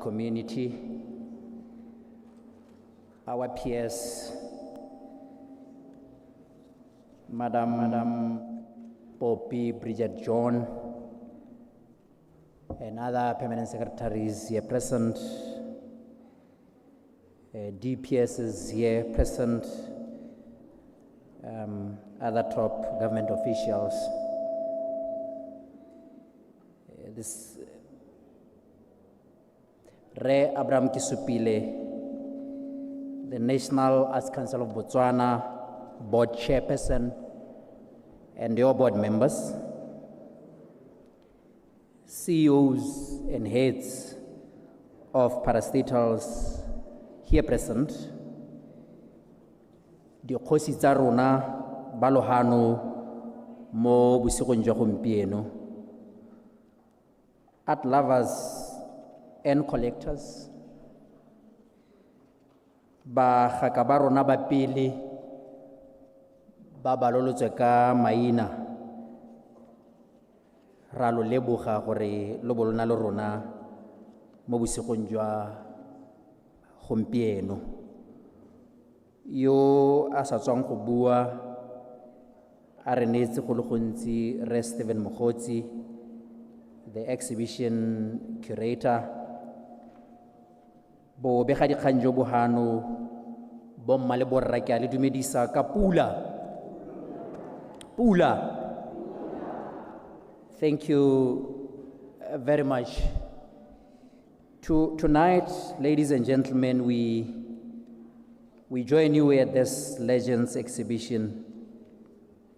community, our peers, Madam Poppy Bridget John, and other permanent secretaries here present, DPSs here present, other top government officials. This Re Abraham Kesupile, the National Arts Council of Botswana board chairperson, and your board members, CEOs and heads of parastatals here present, dikgosi tsa rona ba lohano mo bosigong jwa gompieno, art lovers and collectors, bagaka ba rona ba pele ba balolotswe ka maina, ra lo leboga gore lo bo lona le rona mo bosigong jwa gompieno. Yo a sa tswang go bua a re neetse go le gontsi, Re Stephen Mogotsi, the exhibition curator. Bobegadikgang jo bo hano, bomma le borra, ke a le dumedisa ka pula. Pula. Thank you very much. Tonight, ladies and gentlemen, we join you at this Legends exhibition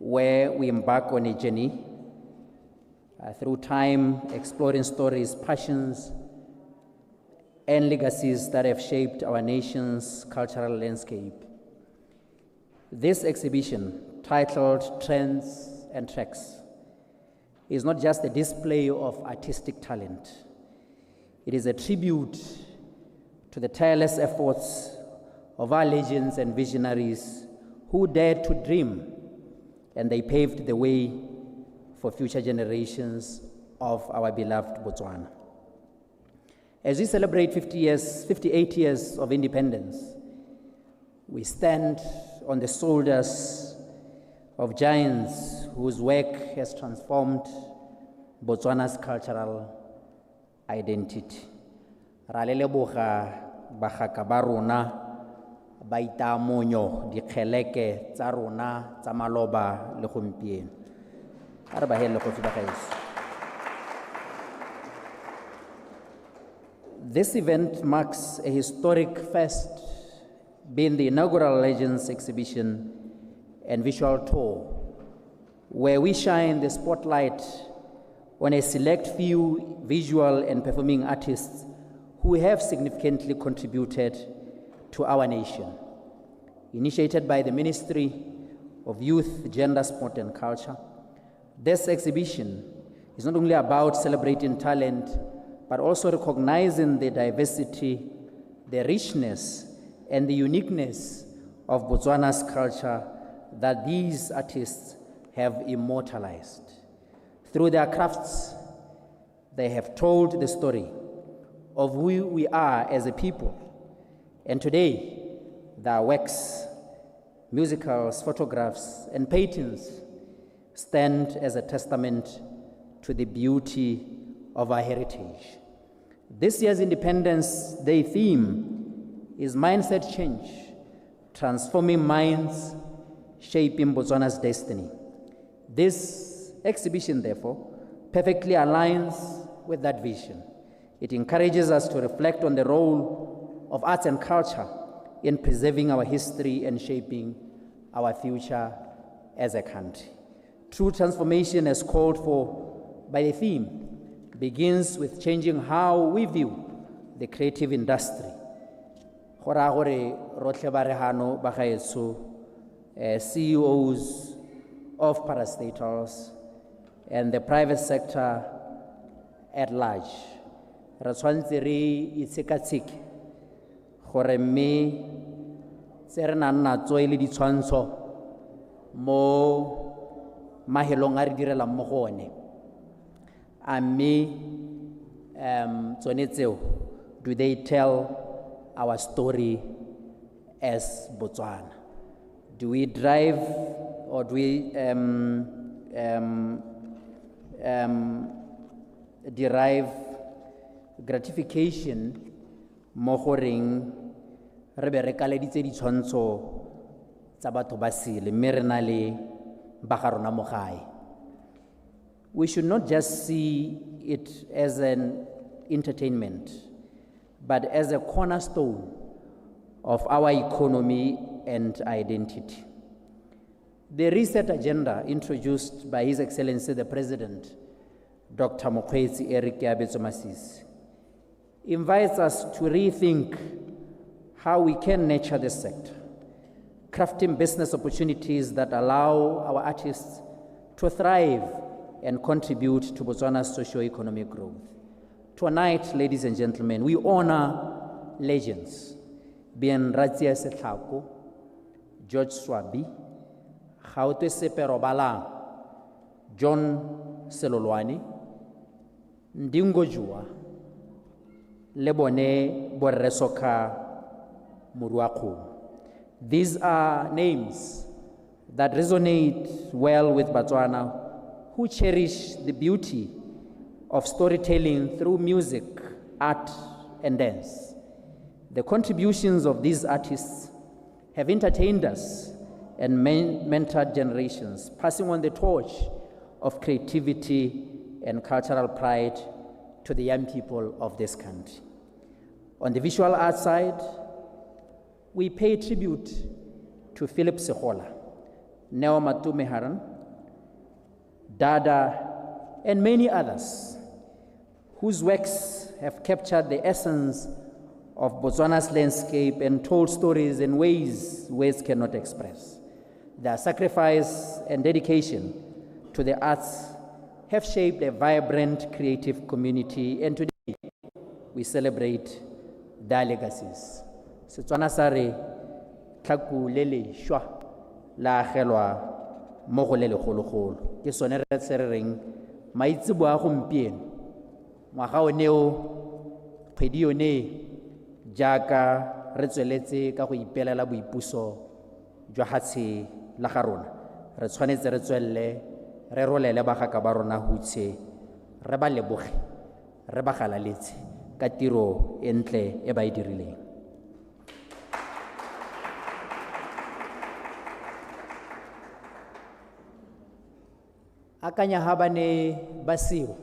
where we embark on a journey through time, exploring stories, passions, and legacies that have shaped our nation's cultural landscape. This exhibition, titled Trends and Tracks, is not just a display of artistic talent. It is a tribute to the tireless efforts of our legends and visionaries who dared to dream, and they paved the way for future generations of our beloved Botswana. As we celebrate 58 years of independence, we stand on the shoulders of giants whose work has transformed Botswana's cultural identity. Ra le leboga bagaka ba rona ba itamonyo dikgeleke tsa rona tsa maloba le gompieno. A re ba hele go fitlha gaetsho. This event marks a historic first, being the inaugural Legends exhibition and visual tour, where we shine the spotlight on a select few visual and performing artists who have significantly contributed to our nation. Initiated by the Ministry of Youth, Gender, Sport and Culture, this exhibition is not only about celebrating talent, but also recognizing the diversity, the richness, and the uniqueness of Botswana's culture that these artists have immortalized. Through their crafts, they have told the story of who we are as a people. And today, their works, musicals, photographs, and paintings stand as a testament to the beauty of our heritage. This year's Independence Day theme is Mindset Change, Transforming Minds, Shaping Botswana's Destiny. This exhibition, therefore, perfectly aligns with that vision. It encourages us to reflect on the role of arts and culture in preserving our history and shaping our future as a country. True transformation, as called for by the theme, begins with changing how we view the creative industry. Go raya gore rotlhe ba re hano ba gaetsho, CEOs of parastatals and the private sector at large, re tshwanetse re itshekatsheke gore mme tse re nang natso e le ditshwantsho mo mahelong a re direlang mo go one, a mme tsone tseo Do they tell our story as Botswana? Do we drive or do we derive gratification mo goreng re be re kaleditse ditshwantsho tsa batho ba sele mme re na le ba ga rona mo gae? We should not just see it as an entertainment, but as a cornerstone of our economy and identity. The reset agenda introduced by His Excellency the President, Dr. Mokgweetsi Eric Keabetswe Masisi, invites us to rethink how we can nurture this sector, crafting business opportunities that allow our artists to thrive and contribute to Botswana's socio-economic growth. Tonight, ladies and gentlemen, we honor legends, being Ratsie Setlhako, George Swabi, Gaotwe Sepe Robalang, John Selolwane, Ndingo Jua, le bone borre Sokha Moruakgomo. These are names that resonate well with Botswana, who cherish the beauty of storytelling through music, art, and dance. The contributions of these artists have entertained us and mentored generations, passing on the torch of creativity and cultural pride to the young people of this country. On the visual arts side, we pay tribute to Philip Segola, Neo Matome Haran, Dada, and many others whose works have captured the essence of Botswana's landscape and told stories in ways words cannot express. Their sacrifice and dedication to the arts have shaped a vibrant creative community, and today we celebrate their legacies. Setswana sa re, tlhaku le lešwa la agelwa mo go le legologolo. Ke sone re se re reng maitseboa a gompieno, ngwaga one o, kgwedi yone, jaaka re tsweletse ka go ipelela boipuso jwa hatshe la ga rona, re tshwanetse re tswelele re rolele bagaka ba rona hutshe, re ba leboge, re ba galaletse ka tiro e ntle e ba e dirileng. Akanya ha ba ne ba seo,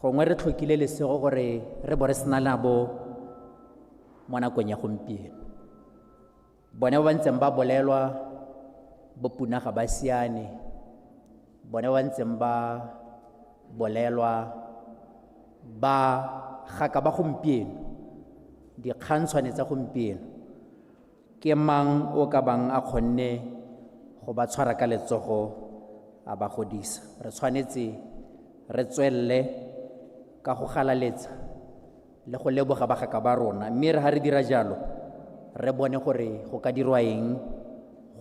gongwe re tlhokile lesego gore re bo re sena nabo mo nakong ya gompieno. Bone ba ba ntseng ba bolelwa bo puna ga ba siane, bone ba ntseng ba bolelwa ba gaka ba gompieno, dikgantshwane tsa gompieno, ke mang o ka bang a kgonne go ba tshwara ka letsogo a ba godisa? Re tshwanetse re tswelele ka go galaletsa le go leboga bagaka ba rona, mme re ha re dira jalo re bone gore go ka dirwa eng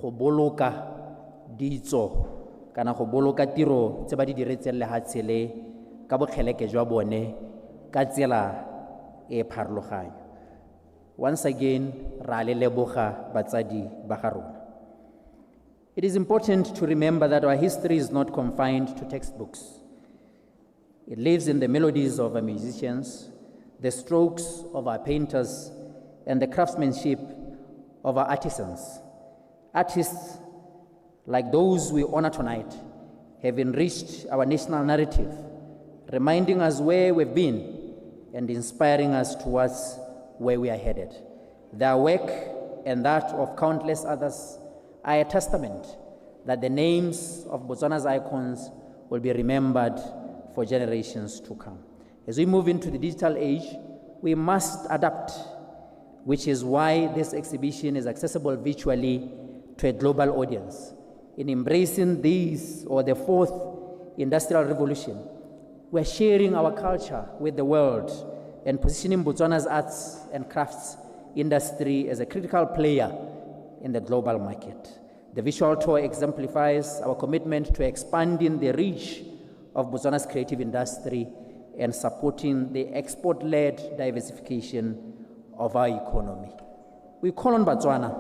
go boloka ditso kana go boloka tiro tse ba di diretseng lehatshe le ka bokgeleke jwa bone ka tsela e pharologanyo. Once again, ra le leboga batsadi ba ga rona. It is important to remember that our history is not confined to textbooks. It lives in the melodies of our musicians, the strokes of our painters, and the craftsmanship of our artisans. Artists like those we honor tonight have enriched our national narrative, reminding us where we've been and inspiring us towards where we are headed. Their work and that of countless others are a testament that the names of Botswana's icons will be remembered for generations to come. As we move into the digital age, we must adapt, which is why this exhibition is accessible virtually to a global audience. In embracing this, or the fourth industrial revolution, we're sharing our culture with the world and positioning Botswana's arts and crafts industry as a critical player in the global market. The visual tour exemplifies our commitment to expanding the reach of Botswana's creative industry and supporting the export-led diversification of our economy. We call on Botswana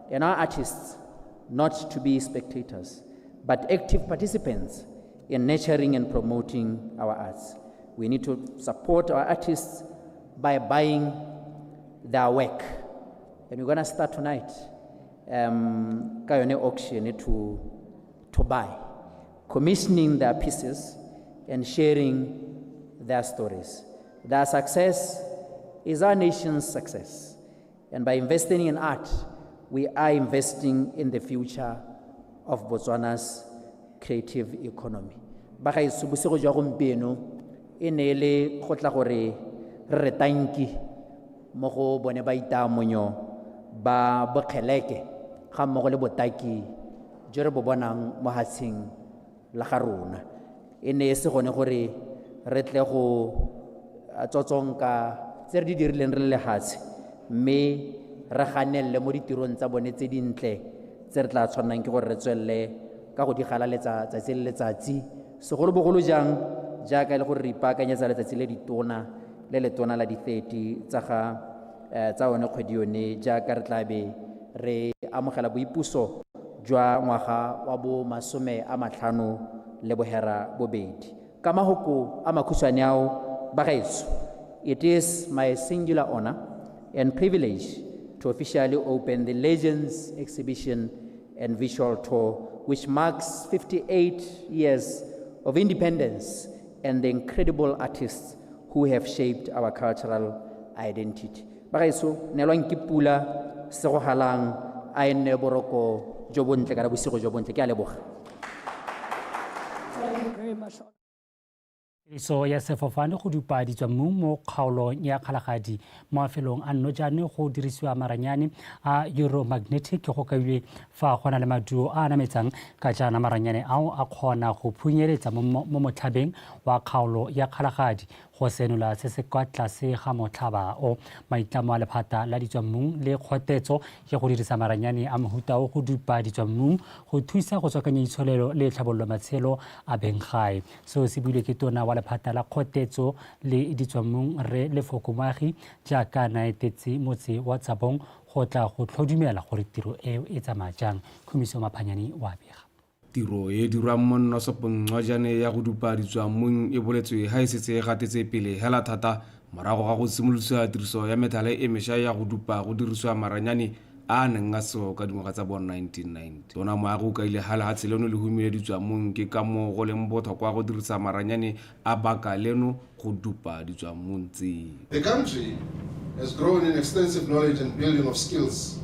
and our artists not to be spectators, but active participants in nurturing and promoting our arts. We need to support our artists by buying their work. And we're going to start tonight ka yone auction to buy, commissioning their pieces and sharing their stories. Their success is our nation's success. And by investing in art, we are investing in the future of Botswana's creative economy. Bagaetsho, bosigo jwa gompieno e ne e le go tla gore re re tanki mo go bone ba itaamonyo ba bokgeleke ga mmogo le botaki jo re bo bonang mo hatsheng la ga rona. E ne e se gone gore re tle go tsotsonka tse re di dirileng re le lehatshe, mme re ganelele mo ditirong tsa bone tse dintle tse re tla tshwannang ke gore re tswelele ka go di galaletsa tsatsi le letsatsi, segolobogolo jang jaaka e le gore re ipaakanyetsa letsatsi le ditona le letona la di-30 tsa ga tsa one kgwedi yone, jaaka re tla be re amogela boipuso jwa ngwaga wa bo 58. Ka mahoko a makhutshwane ao, bagaetsho, it is my singular honor and privilege to officially open the Legends exhibition and visual tour, which marks 58 years of independence and the incredible artists who have shaped our cultural identity. Bagaetsho, neelwang ke pula, segogalang, a e nne boroko jo bontle kana bosigo jo bontle. Ke a leboga. Thank you very much. Tiriso ya sefofane go dupa ditswammung mo kgaolong ya Kgalagadi mo mafelong a Nnojane go dirisiwa maranyane a Euromagnetic go kailwe fa go na le maduo a a nametsang ka jaana maranyane ao a kgona go phunyeletsa mo motlhabeng wa kgaolo ya Kgalagadi go senola se se kwa tlase ga motlhaba o. Maitlamo a lephata la ditswammung le kgotetso ke go dirisa maranyane a mohuta o go dupa ditswammung go thusa go tswakanya itsholelo le tlhabololo matshelo a beng gae. Seo se builwe ke tona wa lephata la kgotetso le ditswammung Rre Lefoko Moagi jaaka na etetse motse wa Tsabong go tla go tlhodumela gore tiro eo e tsamaya jang. Khumiso Maphanyane wa bega. Tiro e dirwang mo Nnosopong-Ncojane ya go dupa ditswammung e boletswe ha e setse e gatetse pele hela thata morago ga go simolodisiwa tiriso ya methale e mešwa ya go dupa go dirisiwa maranyane a a neng a seo ka dingwaga tsa bo 1990. Tona Moagi o kaile ha lehatshe leno le humile ditswammung ke ka moo go leng botlhokwa go dirisa maranyane a baka leno go dupa ditswammung tse. The country has grown in extensive knowledge and building of skills,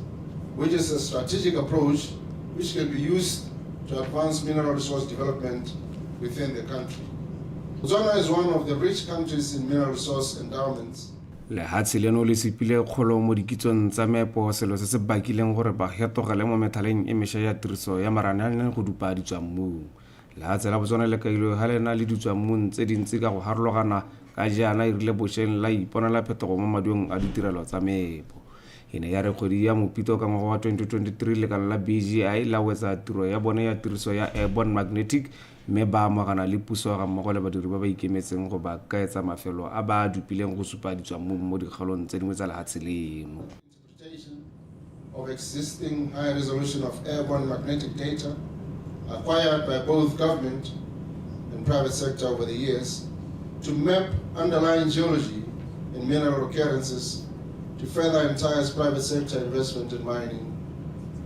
which is a strategic approach which can be used to advance mineral resource development within the country. Botswana is one of the rich countries in mineral resource endowments. Lehatshe leno le supile kgolo mo dikitsong tsa meepo, selo se se bakileng gore ba fetogele mo methaleng e mešwa ya tiriso ya maranyane go dupa ditswammung. Lehatshe la Botswana le kailwe ha le na le ditswammung tse dintsi ka go harologana ka jaana e rile bošeng la iponela phetogo mo maduong a ditirelo tsa meepo. E ne ya re kgwedi ya Mopito ka ngwaga wa 2023 lekala la BGI la wetsa tiro ya bone ya tiriso ya airborne magnetic mme ba amogana le puso ga mmogo le badiri ba ba ikemetseng go ba kaetsa mafelo a ba a dupileng go supa ditswammung mo dikgaolong tse dingwe tsa lehatshe leno. Of existing high resolution of airborne magnetic data acquired by both government and private sector over the years to map underlying geology and mineral occurrences to further entice private sector investment in mining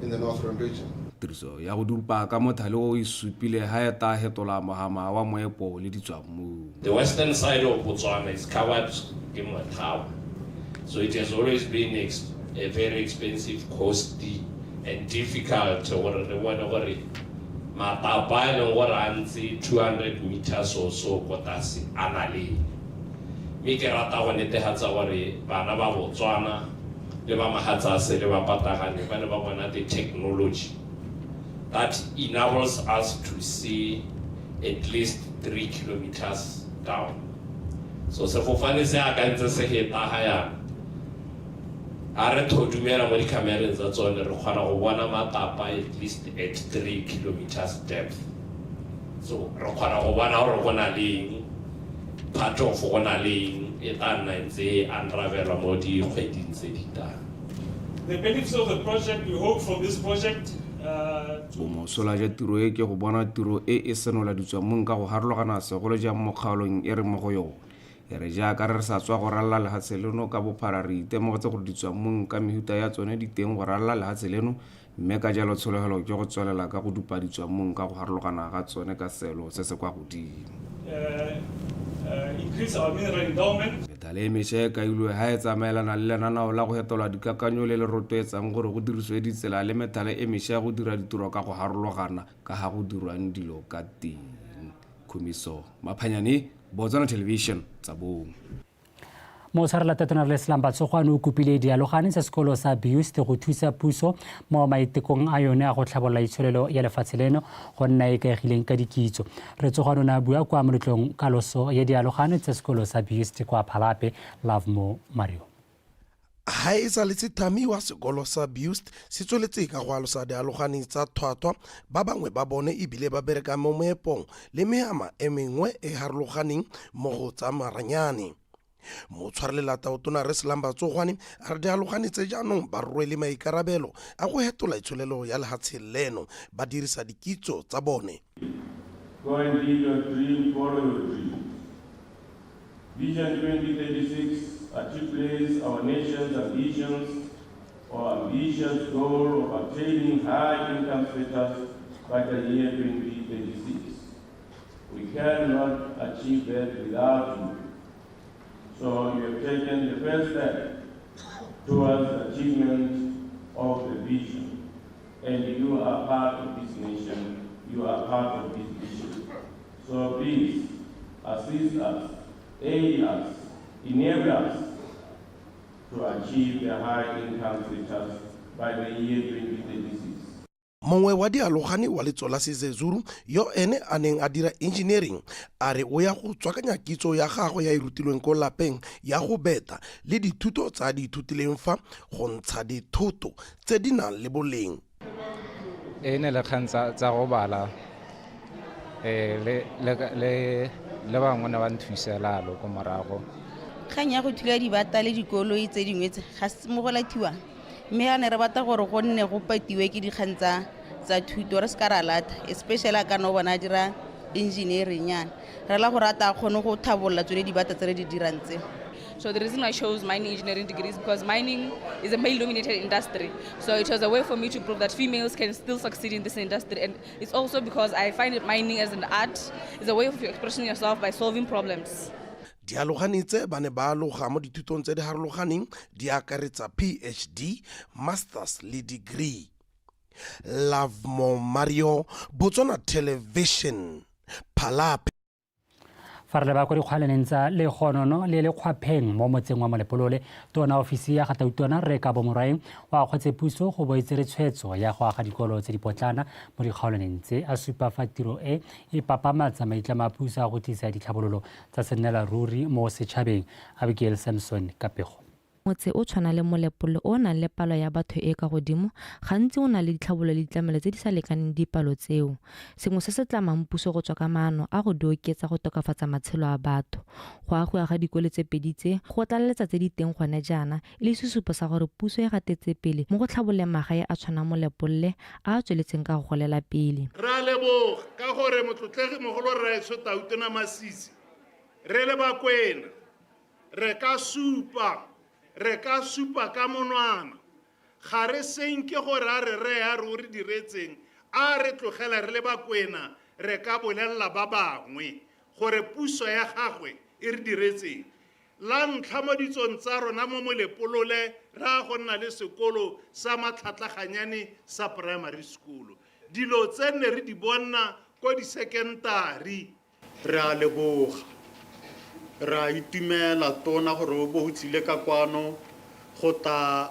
in the northern region. Tiriso ya go dupa ka mothale o e supile ha e ta hetola mohama wa moepo le ditswammung. The western side of Botswana is covered in motlhaba, so it has always been a very expensive, costly and difficult gore re bone gore matapa a e leng gore a ntse 200 meters or so ko tlase a na le eng. Mme ke rata go netefatsa gore bana ba Botswana le ba Mahatsase le ba Patagane ba ne ba bona the technology that enables us to see at least 3 kilometers down. So sefofane se akantse se heta ga yana, a re thodumela mo dikhamereng tsa tsone re kgona go bona matapa at least at 3 kilometers depth. So re kgona go bona gore go na le eng Part of go na le e tla nna ntse e unravelwa mo dikgweding tse di tlang. The benefits of the project, we hope from this project Bomosola jwa tiro e ke go bona tiro e e senola ditswammung ka go harologana, segolo jang mo kgaolong e re mo go yone. E re jaaka re sa tswa go ralala lehatshe leno ka bophara, re itemogetse gore ditswammung ka mehuta ya tsone di teng go ralala lehatshe leno, mme ka jalo tshologelo ke go tswelela ka go dupa ditswammung ka go harologana ga tsone ka seelo se se kwa godimo. Increase our mineral endowment. Methale e mešwa e kailwe ha e tsamaelana le lenaneo la go fetola dikakanyo le le rotloetsang gore go dirisiwe ditsela le methale e mešwa ya go dira ditiro ka go harologana ka ga go dirwang dilo ka teng. Khumiso Maphanyane, Botswana Television, Tsabong. Motshwarela tatona re Leslang Batsogwane o kopile dialogane tsa sekolo sa BIUST go thusa puso mo maitekong a yone a go tlhabolola itsholelo ya lefatshe leno go nna e ikaegileng ka dikitso. Re Tsogwane o ne a bua kwa moletlong kaloso ya dialogane tsa sekolo sa BIUST kwa Phalape. Lovemo Mario. Ha e sa le sethami wa sekolo sa BIUST se tsweletse ka go alosa dialogane tsa thwathwa, ba bangwe ba bone ebile ba bereka mo moepong le mehama e mengwe e harologaneng mo go tsa maranyane. Motshwarelela tautona re Selang Batsogwane a re dialogane tse jaanong ba rwele maikarabelo a go hetola itsholelo ya lehatshe leno ba dirisa dikitso tsa bone. Go and live your dream, follow your dream. Vision 2036 articulates our nation's ambitions or ambitious goal of attaining high income status by the year 2036. We cannot achieve that without you. So you have taken the first step towards the achievement of the vision. And you are part of this nation, you are part of this vision. So please assist us, aid us, enable us to achieve the high income status by the year 2036. Mongwe wa dialogane wa letso la Sezezuru yo ene a neng a dira engineering a re o ya go tswakanya kitso ya gagwe ya e rutilweng ko lapeng ya go beta le dithuto tsa di ithutileng fa go ntsha dithoto tse di nang le boleng. E ne le kgang tsa go bala, le bangwe ne ba nthusela lo ko morago. Kgang ya go thula dibata le dikoloi tse dingwe tse ga se mo go lathiwang, mme ga ne re batla gore go nne go patiwe ke dikgang tsa thuto, re se ka ra latha, especially a kana o bona a dira engineering yana, re la go rata a kgone go thabolola tsone dibata tse re di dirang tse. So the reason I chose mining engineering degree is because mining is a male-dominated industry. So it was a way for me to prove that females can still succeed in this industry. And it's also because I find it mining as an art is a way of expressing yourself by solving problems. Dialogane tse ba ne ba aloga mo dithutong tse di harologaneng di akaretsa PhD, masters le degree. Lovemo Mario, Botswana Television, Phalape. Fa re leba kwa dikgwaleneng tsa Legonono le Lekgwapheng mo motseng wa Molepolole, tona ofisi ya gatautona Rre Kabo Morwaeng o akgotse puso go bo e tsere tshwetso ya go aga dikolo tse dipotlana mo dikgaolwaneng tse, a supa fa tiro e e papamatsa maitlamo a puso a go tlisa ditlhabololo tsa sennela ruri mo setšhabeng. Abigail Samson ka pego. Motse o tshwana le Molepolole o o nang le palo ya batho e e kwa godimo gantsi o na le ditlhabololo le ditlamelo tse di sa lekaneng dipalo tseo, sengwe se se tlamang puso go tswa ka maano a go di oketsa go tokafatsa matshelo a batho. Go agiwa ga dikolo tse pedi tse go tlaleletsa tse di teng gone jaana e le sesupo sa gore puso e gatetse pele mo go tlhabololeng magae a tshwanang Molepolole a a tsweletseng ka go golela pele. Re a leboga ka gore motlotlegi mogolo rraetsho Tautona Masisi, re le Bakwena re ka supa ka monwana, ga re senke gore a re reye a re o re diretseng, a re tlogela re le Bakwena re ka bolelela ba bangwe gore puso ya gagwe e re diretseng. La ntlha mo ditsong tsa rona mo Molepolole re a go nna le sekolo sa matlhatlaganyane sa primary school, dilo tse nne re di bona ko disekentari. Re a leboga, re a itumela tona gore o bo o tlile ka kwano go tla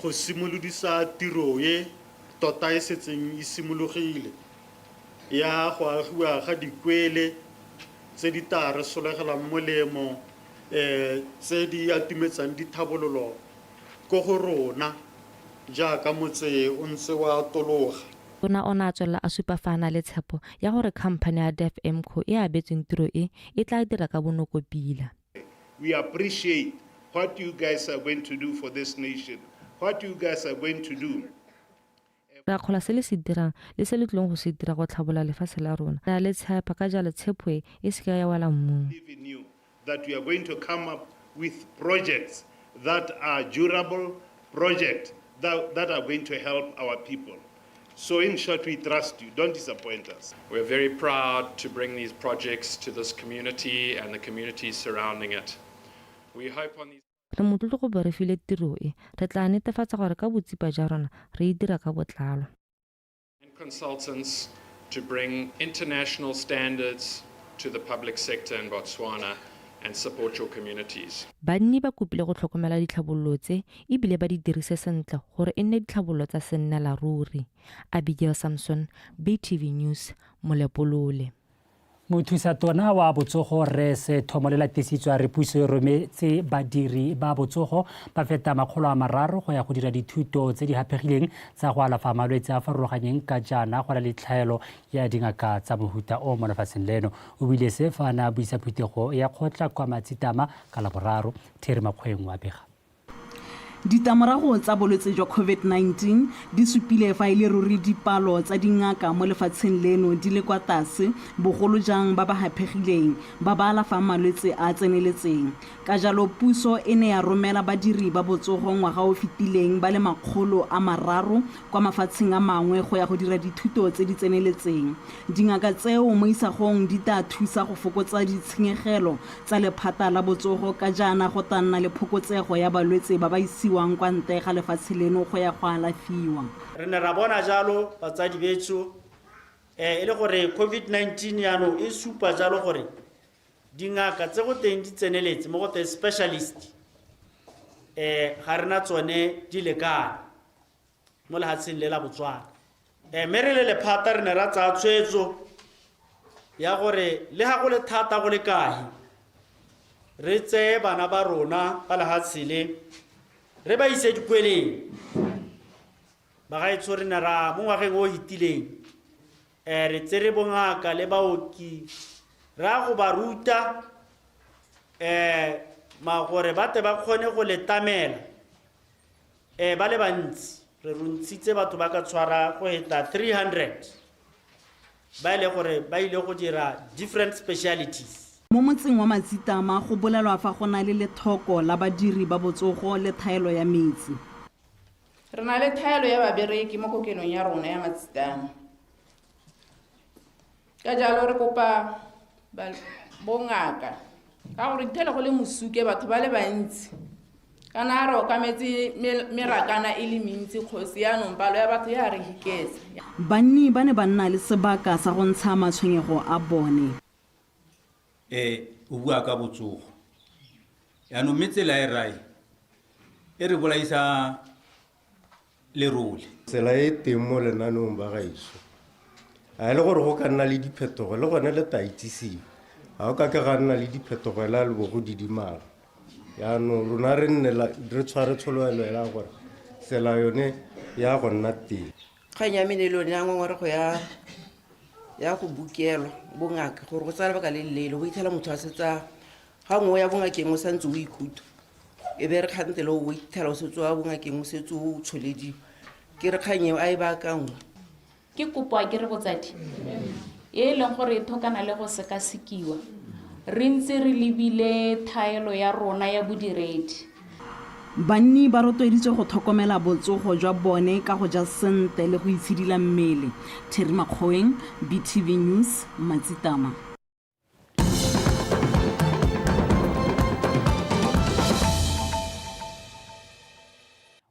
go simolodisa tiro e tota e setseng e simologile ya go agiwa ga dikwele tse di tla re solegelang molemo, tse di atumetsang dithabololo ko go rona jaaka motse o ntse wa atologa. Tona o ne a tswelela a supa fa a na le tshepo ya gore khamphane ya Devmco e e abetsweng tiro e e tla dira ka bonoko pila. We appreciate what you guys are going to do for this nation, what you guys are going to do. Re akgola se le se dirang le se le tlileng go se dira go tlhabolola lefatshe la rona. Re a le tshepa, ka jalo tshepo e e se ke ya wela mmung. Believe in you that we are going to come up with projects that are durable projects that, that are going to help our people. So in short, we trust you. Don't disappoint us. We're very proud to bring these projects to this community and the communities surrounding it. We hope on these Re motlotlo go bo re filwe tiro e. Re tla netefatsa gore ka botsipa jwa rona re e dira ka botlalo. and consultants to bring international standards to the public sector in Botswana and support your communities. Banni ba kopile go tlhokomela ditlhabololo tse e bile ba di dirise sentle gore e nne ditlhabololo tsa sennela ruri. Abigail Samson, BTV News, Molepolole. Mothusa tona wa botsogo Rre Setho Molelatisitswe a re puso e rometse badiri ba botsogo ba feta 300 go ya go dira dithuto tse di haphegileng tsa go alafa malwetse a farologanyeng ka jaana go na le tlhaelo ya dingaka tsa mohuta o mo lefatsheng leno. O buile se fa a ne a buisa phuthego ya kgotla kwa Matsitama ka Laboraro. Terry Makgoeng wa bega. Ditlamorago tsa bolwetse jwa Covid-19 di supile fa e le ruri dipalo tsa dingaka mo lefatsheng leno di le kwa tlase, bogolo jang ba ba haphegileng, ba ba alafang malwetse a a tseneletseng. Ka jalo puso e ne ya romela badiri ba botsogo ngwaga o fetileng ba le 300 kwa mafatsheng a mangwe go ya go dira dithuto tse di tseneletseng. Dingaka tseo mo isagong di tla thusa go fokotsa ditshenyegelo tsa lephata la botsogo ka jaana go tla nna le phokotsego ya balwetse ba ba isiwang kwa ntle ga lefatshe leno go ya go alafiwa. Re ne ra bona jalo batsadi betsho e le gore COVID-19 jaanong e supa jalo gore dingaka tse go teng di tseneletse mo go teng specialist ga rena tsone di lekane mo lehatsheng le la Botswana. Mme re le lephata re ne ra tsaya tshwetso ya gore le ga go le thata go le kae re tseye bana ba rona ba lehatshe le re ba ise dikweleng. Bagaetsho re ne ra mo ngwageng o fetileng re tsere bongaka le baoki ra go ba ruta ma gore ba tle ba kgone go le tamela ba le bantsi. Re rontshitse batho ba ka tshwara go heta 300 ba ile gore ba ile go dira different specialities. Mo motseng wa Matsitama go bolelwa fa go na le lethoko la badiri ba botsogo le thaelo ya metsi. Re na le thaelo ya babereki mo kokelong ya rona ya Matsitama. Ka jalo re kopa bongaka ka gore dithele go le mosuke batho ba le bantsi. Kana re okametse merakana e le mentsi kgosi yaanong palo ya batho ya re hiketsa. Banni ba ne ba nna le sebaka sa go ntsha matshwenyego a bone. O bua ka botsogo. Yaanong mme tsela e rae e re bolaisa lerole. Tsela e teng mo lenaneong ba gaetsho. A e le gore go ka nna le diphetogo le gone le tla itsisiwe. Ga o ka ke ga nna le diphetogo la le bo go didimala. Yaanong rona re nne re tshware tsholofelo ya gore tsela yone ya go nna teng. Kgang ya me ne le yone ya ngongorego ya go bukelwa bongaka gore go tsaya lebaka le le leele go itlhela motho a setsa ga nngwe ya bongakeng o santse o ikutlwa e be re kgantele o itlhela o setse wa bongakeng o setse o tsholediwa ke re kgang eo a e baakangwe. Ke kopo a ke re botsadi e leng gore e thokana le go sekasekiwa re ntse re lebile thaelo ya rona ya bodiredi. Banni ba rotloeditswe go tlhokomela botsogo jwa bone ka go ja sentle le go itshidila mmele. Terry Makgoeng, BTV News, Matsitama.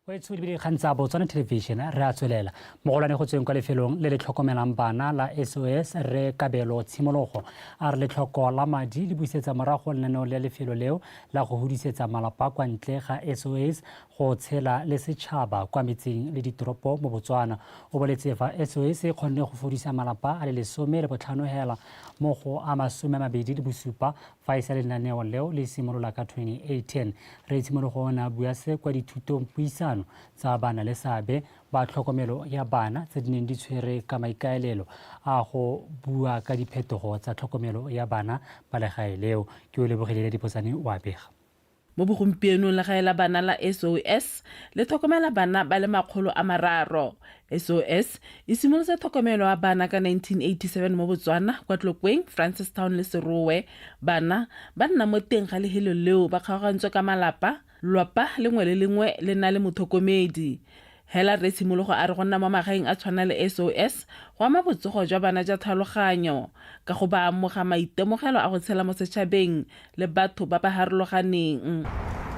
Wetsho lebile dikgang tsa Botswana Television re a tswelela. Mogolwane go tsweng kwa lefelong le le tlhokomelang bana la SOS re Kabelo Tshimologo a re letlhoko la madi le buisetsa morago lenaneo le lefelo leo la go hudisetsa malapa kwa ntle ga SOS go tshela le setšhaba kwa metseng le ditoropo mo Botswana. O boletse fa SOS e kgonne go fodisa malapa a le 15 hela mo go a 27 Fa e sa lenaneo leo le simolola ka 2018. Re Tshimologo o ne a bua se kwa dithutong puisano tsa bana le seabe ba tlhokomelo ya bana tse di neng di tshwere ka maikaelelo a go bua ka diphetogo tsa tlhokomelo ya bana ba legae leo. Ke o lebogile Dipotsane o a bega. Mo bogompienong legae la bana la SOS le tlhokomela bana ba le 300. SOS e simolotse tlhokomelo ya bana ka 1987 mo Botswana, kwa Tlokweng, Francistown le Serowe. Bana ba nna mo teng ga lehelo leo ba kgaogantswe ka malapa, lwapa lengwe le lengwe le na le mothokomedi. Hela Rre Tshimologo a re go nna mo magaeng a tshwana le SOS go ama botsogo jwa bana ja tlhaloganyo ka go ba amoga maitemogelo a go tshela mo setšhabeng le batho ba ba harologaneng.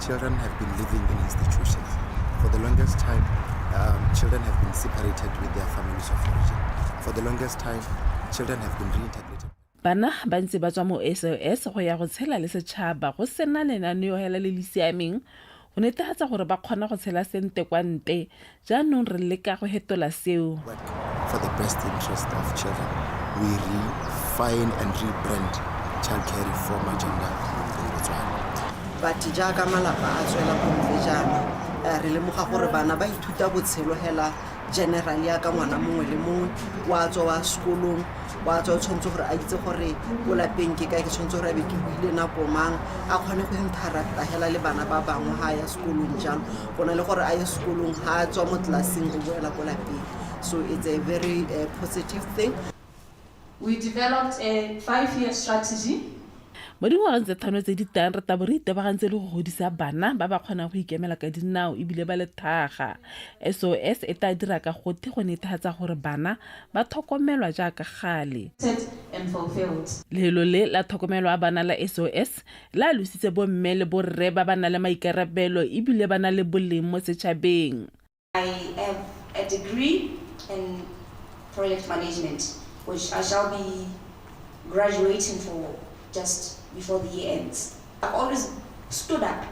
Children have been living in institutions. For the longest time, children have been separated with their families of origin. For the longest time, children have been reintegrated. Bana ba ntse ba tswa mo SOS go ya go tshela le setšhaba go sena lenaneo hela le le siameng go netefatsa gore ba kgona go tshela sente kwa nte. Jaanong re leka go hetola seo. For the best interest of children, we refine and rebrand childcare reform agenda in Botswana. But jaaka malapa a tswela ko ntle jaana, re lemoga gore bana ba ithuta botshelo hela general ya ka ngwana mongwe le mongwe wa tswa wa sekolong, wa tswa o tshwanetse gore a itse gore ko lapeng ke kae, ke tshwanetse gore a be ke buile nako mang, a kgone go interacta hela le bana ba bangwe ha a ya sekolong jalo, go na le gore a ye sekolong ha a tswa mo tlelaseng o boela ko lapeng. So it's a very positive thing. We developed a 5-year strategy. Mo dingwageng tse 5 tse di tlang re tla bo re itebagantse le go godisa bana ba ba kgonang go ikemela ka dinao ebile ba le thaga. SOS e tla dira ka gotlhe go netefatsa gore bana ba tlhokomelwa jaaka gale. And fulfilled. Lehelo le la tlhokomelo ya bana la SOS le alositse bomme le borre ba ba nang le maikarabelo ebile ba na le boleng mo setšhabeng. I have a degree in project management, which I shall be graduating for just before the year ends. I've always stood up.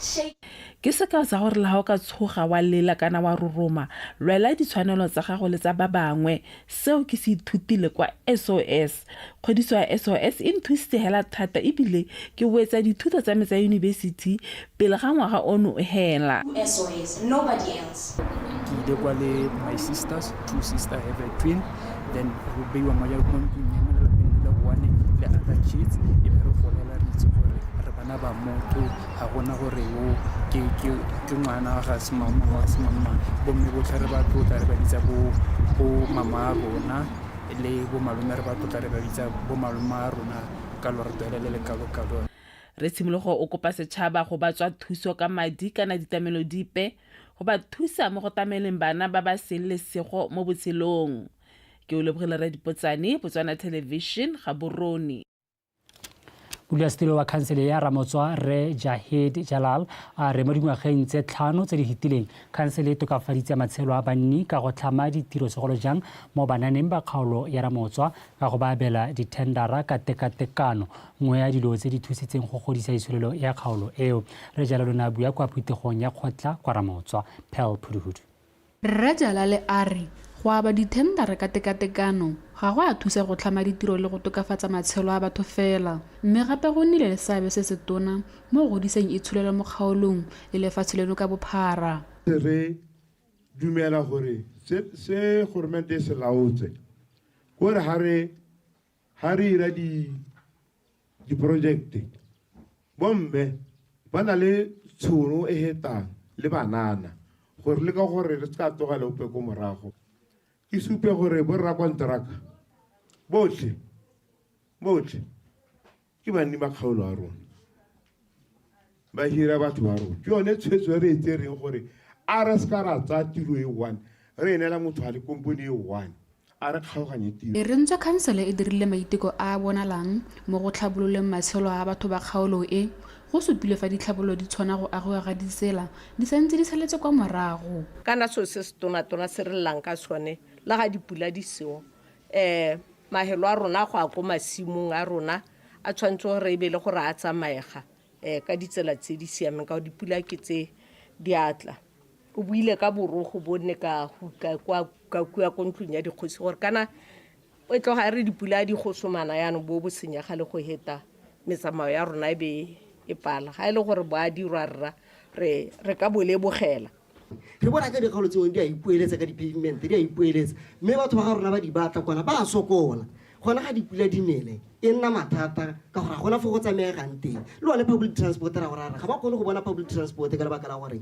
Shake. Ke sekao sa gore le ha o ka tshoga wa lela kana wa roroma, lwela ditshwanelo tsa gago le tsa ba bangwe. Seo ke se ithutile kwa SOS. Kgodiso ya SOS e nthusitse hela thata ebile ke wetsa dithuto tsa me tsa yunibesithi pele ga ngwaga ono o hela. SOS, nobody else. Ke ile kwa le my sisters, two sister have a twin, then re beiwa mo ntlong ya mo lelapeng le le one le other kids, e be re golela re itse gore re bana ba motho, ga gona gore o ke ngwana wa ga semang-mang wa semang-mang. Bomme botlhe re ba tlotla re ba bitsa bo mama a rona, le bo malome re ba tlotla re ba bitsa bo malome a rona ka lorato le le kalo-kalo. Re Tshimologo o kopa setšhaba go ba tswa thuso ka madi kana ditlamelo dipe go ba thusa mo go tlameleng bana ba ba seng lesego mo botshelong. Ke o lebogile Radipotsane, Botswana Television, Gaborone. Modulasetilo wa khansele ya Ramotswa Rre Jahed Jalal a re mo dingwageng tse 5 tse di fetileng khansele e tokafaditse matshelo a banni ka go tlhama ditiro segolo jang mo bananeng ba kgaolo ya Ramotswa ka go ba abela dithendara ka tekatekano, nngwe ya dilo tse di thusitseng go godisa itsholelo ya kgaolo eo. Rre Jalal o ne a bua kwa phuthegong ya kgotla kwa Ramotswa. Pearl Phuduhudu. Rre Jalal a re go aba dithendara ka tekatekano ga go a thusa go tlhama ditiro le go tokafatsa matshelo a batho fela, mme gape go nnile le seabe se se tona mo go godiseng itsholelo mo kgaolong le lefatshe leno ka bophara. Re dumela gore se government e se laotse gore ha re ira di-project, bomme ba na le tshono e hetang le banana gore le ka gore re ska tlogela ope ko morago. Ke supe gore borra kontraka botlhe ke banni ba kgaolo a rona, ba hira batho ba rona. Ke yone tshwetso e re e tsereng gore a re ska ra tsaya tiro e one re e neela motho a le kompone e one, a re kgaoganye tiro. E re ntswa khansele e dirile maiteko a a bonalang mo go tlhabololeng matshelo a batho ba kgaolo e, go supile fa ditlhabololo di tshwana go agiwa ga ditsela di santse di saletse kwa morago. Kana seo se se tona-tona se re llang ka sone le ga dipula di seo, mahelo a rona go ya ko masimong a rona a tshwanetse gore e be le gore a tsamaega ka ditsela tse di siameng, ka gore dipula ke tse di a tla. O buile ka borogo bo nne ka ka kua ko ntlong ya dikgosi gore kana e tloga e re dipula di gosomana jaanong bo bo senyega le go heta. Metsamao ya rona e be e pala. Ga e le gore bo a dirwa rra, re ka bo lebogela. Re bona ka dikgaolo tsengwe di a ipoeletsa ka di-pavement, di a ipoeletsa, mme batho ba ga rona ba di batla kwana ba a sokola. Gona ga dipula di nele e nna mathata ka gore ga gona fo go tsamegang teng. Le one public transport ra gore ga ba kgone go bona public transport ka lebaka la gore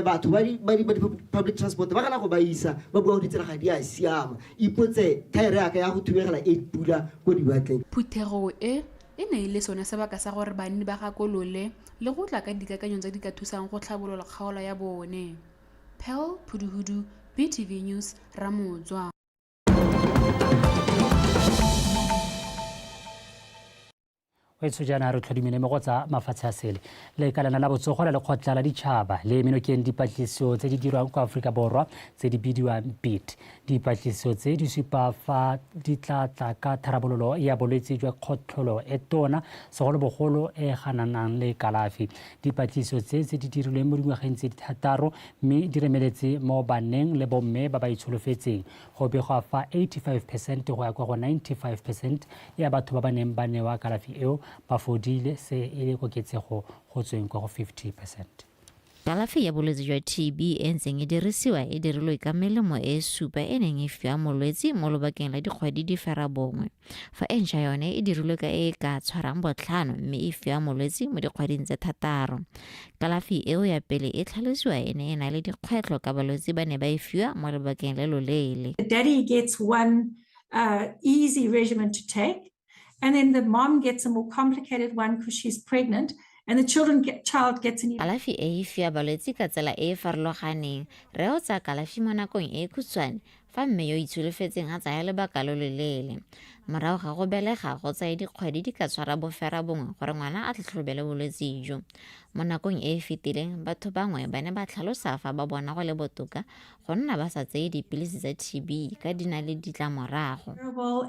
batho ba di public transport ba gana go ba isa, ba bua gore ditsela ga di a siama. Ipotse thaere yaka ya go thubegela e pula ko dibatleng. Phuthego e e ne e le sone sebaka sa gore banni ba gakolole le go tla ka dikakanyo tse di ka thusang go tlhabolola kgaolo ya bone. Pearl Phuduhudu, BTV News, Ramotswa. Wetsho, jaana re tlhodumile mo go tsa mafatshe a sele. Lekalana la botsogo la lekgotla la ditšhaba le menokeng dipatlisiso tse di dirwang kwa Aforika Borwa tse di bidiwang BEAT. Dipatlisiso tse di supa fa di tla tla ka tharabololo ya bolwetse jwa kgotlholo e tona, segolobogolo e gananang le kalafi. Dipatlisiso tse tse di dirilweng mo dingwageng tse di 6 mme di remeletse mo baneng le bomme ba ba itsholofetseng. Go begwa fa 85% go ya kwa go 95% ya batho ba ba neng ba newa kalafi eo ba fodile, se e le koketsego go tsweng kwa go 50%. Kalafi ya bolwetse jwa TB e ntseng e dirisiwa e dirilwe ka melemo e supa e neng e fiwa molwetse mo lobakeng la dikgwedi di 9, fa e ntšha yone e dirilwe ka e ka tshwarang 5 mme e fiwa molwetse mo dikgweding tse 6. Kalafi eo ya pele e tlhalosiwa e ne e na le dikgwetlho ka balwetse ba ne ba e fiwa mo lobakeng le loleele. The daddy gets one easy regimen to take, and then the mom gets a more complicated one because she's pregnant, and the child gets an Kalafi e e fiwa balwetse ka tsela e e farologaneng. Rre o tsaya kalafi mo nakong e khutshwane, fa mme yo itsholofetseng a tsaya lebaka lo loleele. Morago ga go belega go tsaya dikgwedi di ka tshwara 9 gore ngwana a tlhatlhobele bolwetse jo. Mo nakong e e fetileng batho bangwe ba ne ba tlhalosa fa ba bona go le botoka go nna ba sa tseye dipilisi tsa TB ka di na le ditlamorago.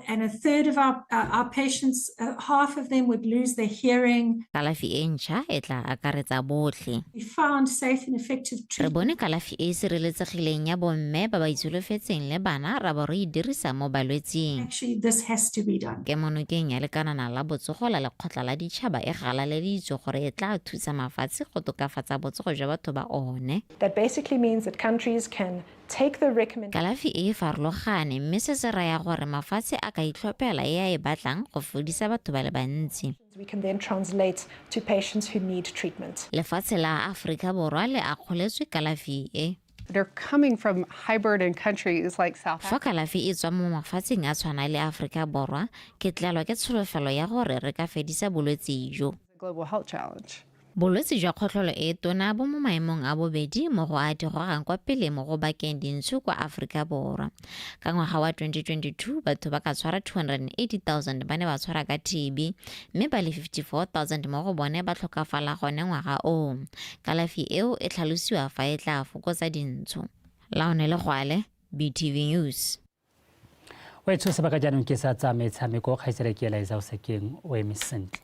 And a third of our patients, half of them would lose their hearing. Kalafi e ntšha e tla akaretsa botlhe. We found safe and effective Re bone kalafi e e sireletsegileng ya bomme ba ba itsholofetseng le bana, ra bo re e dirisa mo balwetsing. Actually, this has to be done. Kemonokeng ya lekanana la botsogo la lekgotla la ditšhaba e galaleditswe gore e tla thusa mafatshe go tokafatsa botsogo jwa batho ba one. That basically means that countries can take the recommendation. Kalafi e e farologane, mme se se raya gore mafatshe a ka itlhophela e a e batlang go fodisa batho ba le bantsi. We can then translate to patients who need treatment. Lefatshe la Aforika Borwa le akgoletswe kalafi e. They're coming from high burden countries like South Fa kalafi e tswa mo mafatsheng a tshwana le Aforika Borwa, ke tlelwa ke tsholofelo ya gore re ka fedisa bolwetse jo. Global health challenge. Bolwetse jwa kgotlholo e tona bo mo maemong a bobedi mo go a di gogang kwa pele mo go bakeng dintsho kwa Aforika Borwa. Ka ngwaga wa 2022 batho ba ka tshwara 280,000 ba ne ba tshwara ka TB, mme ba le 54,000 mo go bone ba tlhokafala gone ngwaga oo. Kalafi eo e tlhalosiwa fa e tla fokotsa dintsho. Laone Legwale, BTV News. Wetsho, sebaka jaanong ke sa tsa metshameko. Kgaitsele ke Eliza Osekeng, o eme sentle.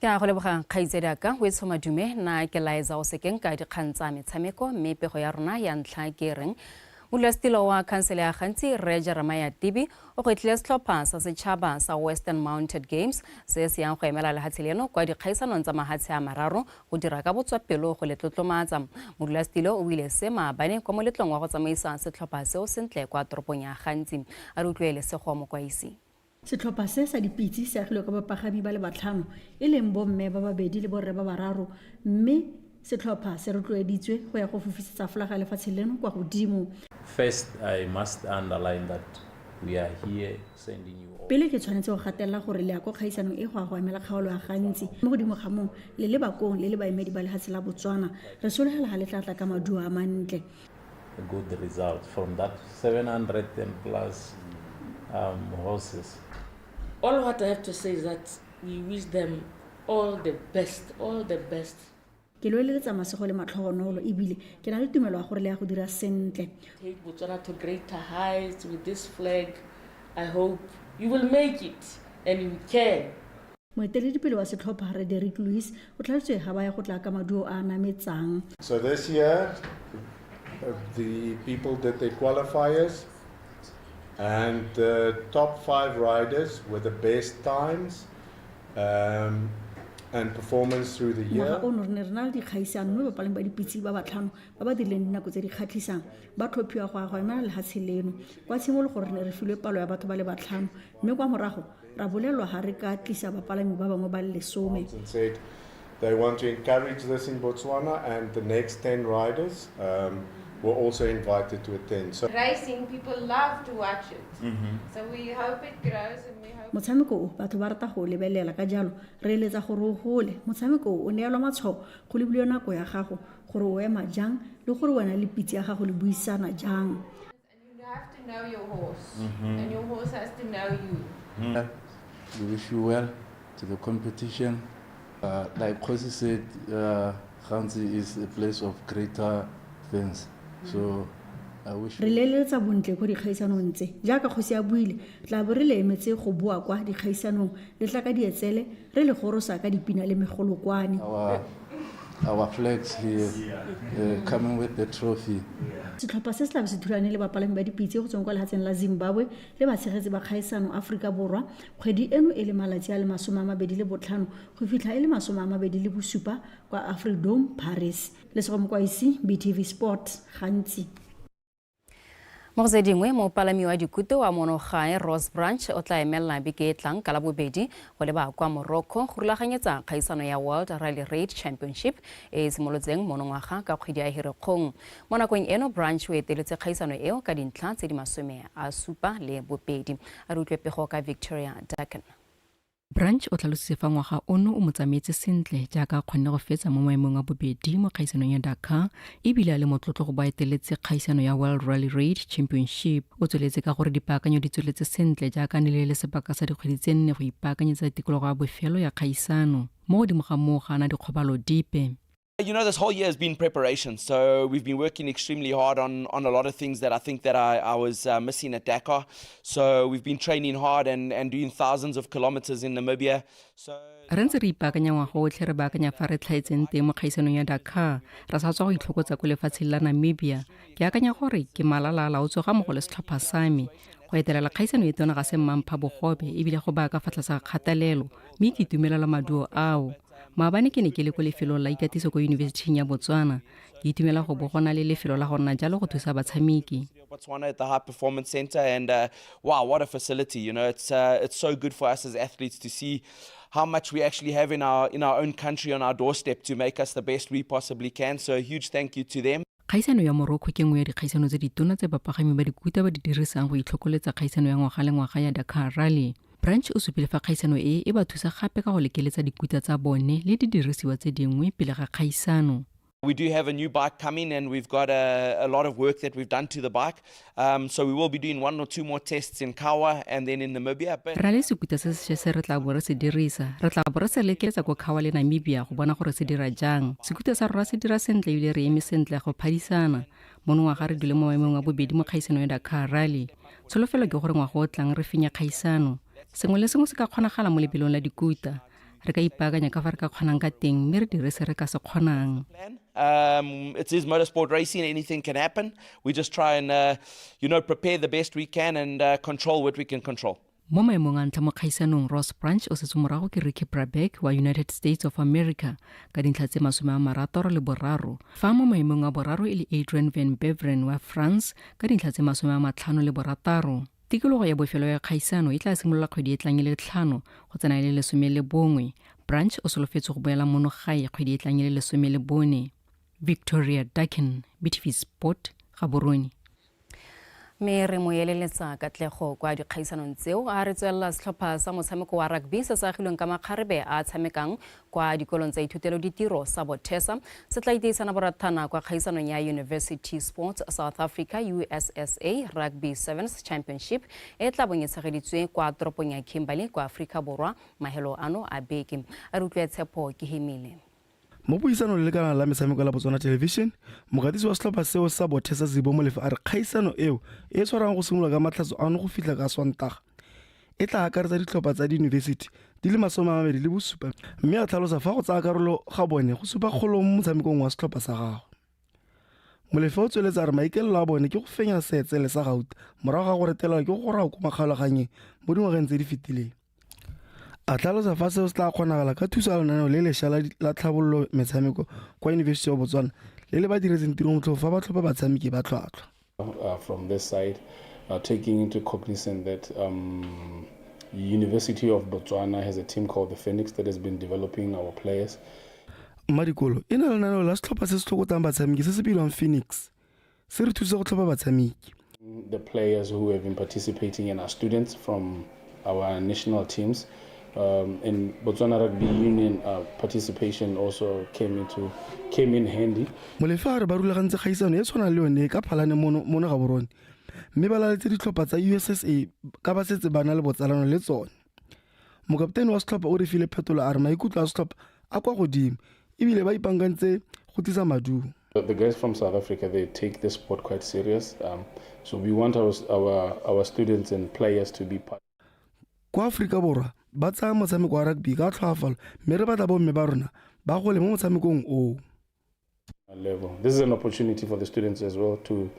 Ke a go lebogang kgaitsedi aka o e tshomadume nna ke Laetsa o sekeng ka dikgang tsa metshameko, mme pego ya rona ya ntlha ke reng modulasetilo wa khansele ya Gantsi Rre Jeremiah Tibi o gwetlhile setlhopha sa setšhaba sa Western Mounted Games se se yang go emela lehatshe leno kwa dikgaisanong tsa mahatshe a mararo go dira ka botswapelo go le tlotlomatsa. Modulasetilo o buile se maabane kwa moletlong wa go tsamaisa setlhopha seo sentle kwa toropong ya Gantsi. A re utlwe Lesego Mokwaisi. Setlhopha se sa dipitse se agilwe ka bapagami ba le 5, e leng bomme ba 2 le borre ba 3, mme setlhopha se rotloeditswe go ya go fofisetsa folaga lefatshe leno kwa godimo. First, I must underline that we are here sending you all. Pele ke tshwanetse go gatelela gore le ya ko kgaisanong e go a go emela kgaolo ya Gantsi. Mo godimo ga moo, le le bakong le le baemedi ba lefatshe la Botswana, re sologela ga le tla tla ka maduo a mantle. A good result from that 700 and plus horses. All what I have to say is that we wish them all the best, all the best. Ke lo eletsa masego le matlhogonolo, ebile ke na le tumelo ya gore le ya go dira sentle. Take Botswana to greater heights with this flag. I hope you will make it and you can. Moeteledipele wa setlhopha Rre Derrick Lewis o tlhalositse ga ba ya go tla ka maduo a a nametsang. So this year, the people did their qualifiers and the top 5 riders with the best times and performance through the year. Ngwaga ono re ne re na le dikgaisano mme bapalami ba dipitse ba batlhano ba ba dirileng dinako tse di kgatlhisang ba tlhophiwa go ya go emela lehatshe leno. Kwa tshimologong re ne re filwe palo ya batho ba le batlhano mme kwa morago ra bolelelwa ga re ka tlisa bapalami ba bangwe ba le lesome. And said they want to encourage this in Botswana, and the next 10 riders were also invited to attend. So racing, people love to watch it. So we hope it grows and we hope Motshameko o batho ba rata go o lebelela, ka jalo re eletsa gore o gole. Motshameko o o neelwa matshwao go lebilwe nako ya gago gore o ema jang le gore wena le pitse ya gago le buisana jang. You have to know your horse, and your horse has to know you. We wish you well to the competition. Like Khosi said, Ghanzi is a place of greater things. So I wish Re leletsa bontle ko dikgaisanong tse. Jaaka kgosi a buile, tla bo re le emetse go boa kwa dikgaisanong le tla ka dietsele re le gorosa ka dipina le megolokwane. Our flags here, coming with the trophy. Setlhopha se se tla be se thulane le bapalami ba dipitse go tsweng kwa lehatsheng la Zimbabwe le batshegetsi ba kgaisano Aforika Borwa kgwedi eno e le malatsi a le 25 go fitlha e le 27 kwa Afridome, Paris. Lesego Mokwaisi, BTV Sport, gantsi. Mo go tse dingwe, mopalami wa dikuto wa monogae Ross Branch o tla emelela beke e tlang ka Labobedi go leba kwa Morocco go rulaganyetsa kgaisano ya World Rally Raid Championship e e simolotseng monongwaga ka kgwedi ya Hirikgong. Mo nakong eno, Branch o eteletse kgaisano eo ka dintlha tse di 72. A re utlwe pego ka Victoria Duncan. Branch o tlhalositse fa ngwaga ono o mo tsamaetse sentle jaaka a kgonne go fetsa mo maemong a bobedi mo kgaisanong ya Dakar ebile a le motlotlo go bo a eteletse kgaisano ya World Rally Raid Championship. O tsweletse ka gore dipaakanyo di tsweletse sentle jaaka a nile le sebaka sa dikgwedi tse 4 go ipaakanyetsa tikologo ya bofelo ya kgaisano. Mo godimo ga moo ga ana dikgobalo dipe. This whole year has been preparation. So we've been working extremely hard on a lot of things that I think that I was missing at Dakar. So we've been training hard and doing thousands of kilometers in Namibia. So Re ntse re ipaakanya ngwaga otlhe re baakanya fa re tlhaetseng teng mo kgaisanong ya Dakar. Re sa tswa go itlhokotsa ko lefatsheng la Namibia. Ke akanya gore ke malala a laotswe ga mmogo le setlhopha sa me. Go etelela kgaisano e tona ga se mmampha bogobe ebile go baya ka fa tlase ga kgatelelo, mme ke itumelela maduo ao. Maabane ke ne ke le ko lefelong la ikatiso ko Yunibesithing ya Botswana. Ke itumela go bo go na le lefelo la go nna jalo go thusa batshameki. Botswana at the High Performance Center, and wow, what a facility. It's so good for us as athletes to see how much we actually have in our own country on our doorstep to make us the best we possibly can. So a huge thank you to them. Kgaisano ya Morocco ke nngwe ya dikgaisano tse ditona tse bapagami ba dikuta ba di dirisang go itlhokoletsa kgaisano ya ngwaga le ngwaga ya Dakar Rally. Branch o supile fa kgaisano e e ba thusa gape ka go lekeletsa dikuta tsa bone le didirisiwa tse dingwe pele ga kgaisano. We do have a new bike coming, and we've got a lot of work that we've done to the bike. So we will be doing 1 or 2 more tests in Kawa and then in Namibia. But Re na le sekuta se sešwa se re tla bo re se dirisa. Re tla bo re se lekeletsa ko Kawa le Namibia go bona gore se dira jang. Sekuta sa rona se dira sentle ebile re eme sentle go phadisana. Monongwaga re dule mo maemong a bobedi mo kgaisanong ya Dakar Rally. Tsholofelo ke gore ngwaga o tlang re fenya kgaisano. Sengwe le sengwe se ka kgonagala mo lebelong la dikuta. Re ka ipaakanya ka fa re ka kgonang ka teng mme re dire se re ka se kgonang. It is motorsport racing, anything can happen. We just try and prepare the best we can and control what we can control. Mo maemong a ntlha mo kgaisanong, Ross Branch o setse morago ke Ricky Brabec wa United States of America ka dintlha tse 63, fa mo maemong a boraro e le Adrien Van Beveren wa France ka dintlha tse 56. Tikologo ya bofelo ya kgaisano e tla simolola kgwedi e tlang e le 5 go tsena e le 11. Branch o solofetse go boela mono gae kgwedi e tlang e le 14. Victoria Duncan, BTV Sport, Gaborone. Mme re mo eleletsa katlego kwa dikgaisanong tseo. A re tswelela setlhopha sa motshameko wa rugby se se agilweng ka makgarebe a tshamekang kwa dikolong tsa ithutelo ditiro sa Bothesa se tla iteisana borathana kwa kgaisanong ya University Sports South Africa USSA Rugby Sevens Championship e tla bong e tshegeditswe kwa toropong ya Kimberley kwa Aforika Borwa mahelo ano a beke. A re utlwe Tshepo Kehemile. Mo puisanong le lekala la metshameko la Botswana Television, mokatisi wa setlhopha seo sa Bothesa Zibo Molefe a re kgaisano eo e tshwarang go simolola ka matlhatso ano go fitlha ka Sontaga e tla akaretsa ditlhopha tsa diyunibesithi di le 27 mme a tlhalosa fa go tsaya karolo ga bone go supa kgolo mo motshamekong wa setlhopha sa gagwe. Molefe o tsweletse a re maikaelelo a bone ke go fenya seetsele sa gauta morago ga go retelelwa ke go goroga ko makgaolakganyeng mo dingwageng tse di fetileng. A tlhalosa fa seo se tla kgonagala ka thuso ya lenaneo le lešwa la tlhabololo metshameko kwa University of Botswana le le ba diretseng tiro motlhofo fa ba tlhopha batshameki ba tlhwatlhwa. From this side, taking into cognizance that University of Botswana has a team called the Phoenix that has been developing our players. Mmadikolo e na le lenaneo la setlhopha se se tlhokotang batshameki se se bidiwang Phoenix se re thusa go tlhopha batshameki. The players who have been participating and are students from our national teams. And Botswana Rugby Union participation also came in handy. Molefe a re ba rulagantse kgaisano e tshwanang le yone ka Phalane mono Gaborone mme ba laletse ditlhopha tsa USSA ka ba setse ba na le botsalano le tsone. Mokaptene wa setlhopha o re file phetolo a re maikutlo a setlhopha a kwa godimo ebile ba ipaakantse go tlisa maduo. The guys from South Africa, they take the sport quite serious. So we want our students and players to be part. Kwa Aforika Borwa ba tsaya motshameko wa rugby ka tlhoafalo mme re batla bomme ba rona ba gole mo motshamekong oo. Level. This is an opportunity for the students as well to